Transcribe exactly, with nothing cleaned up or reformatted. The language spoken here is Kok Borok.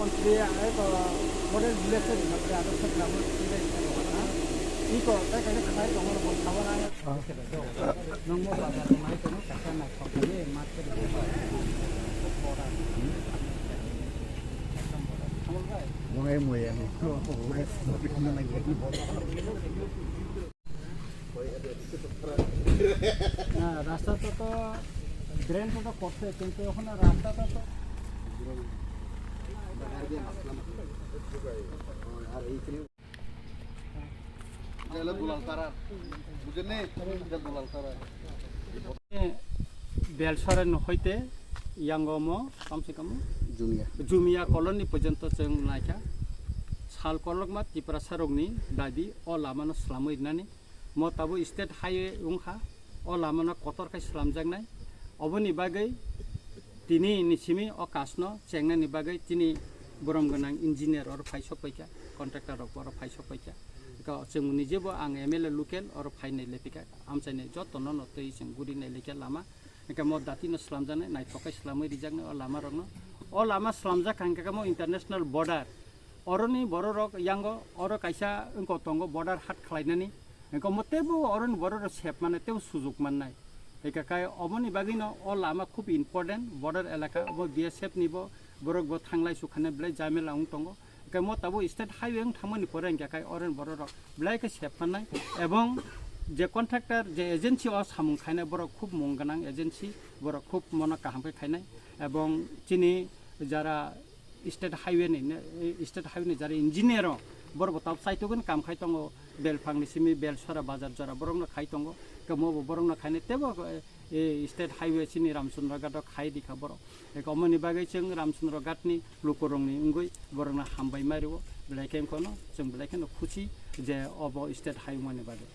Iya, itu model biasa di, tapi ada sebelah mana tidak itu, iko, saya kayaknya kemarin kamu mau tahu lah. Nang mau bazar kemarin kamu kacang naik kok ini market itu. Wong e mui ani. Wong e mui ani. না, রাস্তাটা তো ড্রেনটা তো করছে, কিন্তু ওখানে রাস্তাটা তো আর এই এটা হলো দুলাল তারা, বুঝলেন? এটা দুলাল তারা। Belsora no hoite yango mo kamse kam Jumia. Jumia colony porjonto chwng naikha. Sal kolokma Tiprasa rokni dabi o lama no slamwi rinani. Mo tabo state highway wngkha, o lama no kotor khai slamjaknai. Oboni bagwi tini ni simi o kasno chengnani bagwi chini borom gwnang engineer oro phai sok paikha, contractor rok oro phai sok paikha. Eka chwng nijebo ang M L A local oro phai nai lepikha, amchaini joto no no twi chwng guri nai lekha lama. Eka mo dati no slamjaknai, naithok khai slamwi rijaknai o lama rok no. O lama slamjak kha hingkha mo international border. Oroni bororok yango oro kaisa wngkok tongo border hat khlainani. Hingke omo teibo oroni bororok sep mannai, teibo sujuk mannai. Hingke kai omoni bagwino o lama khub important, border elaka, obo B S F ni bo borok bo thanglai sukhane belai jamela wng tongo. Hingke mo tabo state highway wng thangmani pore hingke kai oroni bororok belai khe sep mannai. Ebong je contractor, je agency o samung khainai borok khub mung gwnang agency, borok khub mono kaham khe khainai. Ebong chini jara state highway ni, ne, state highway ni jara engineer o, borok bo tab chaitugwi kam khai tongo, Belphang ni simi Belsora bazar jora borok no khai tongo, kemo bo borok no khainai teibo, e, state highway chini Ramchandra Ghat o khai di kha borok. Eko omoni bagwi chwng Ramchandra Ghat ni lukurok ni wngwi borok no hambai ma rio, belai khe kono chwng belai kheno khusi je obo state highway ni bagwi.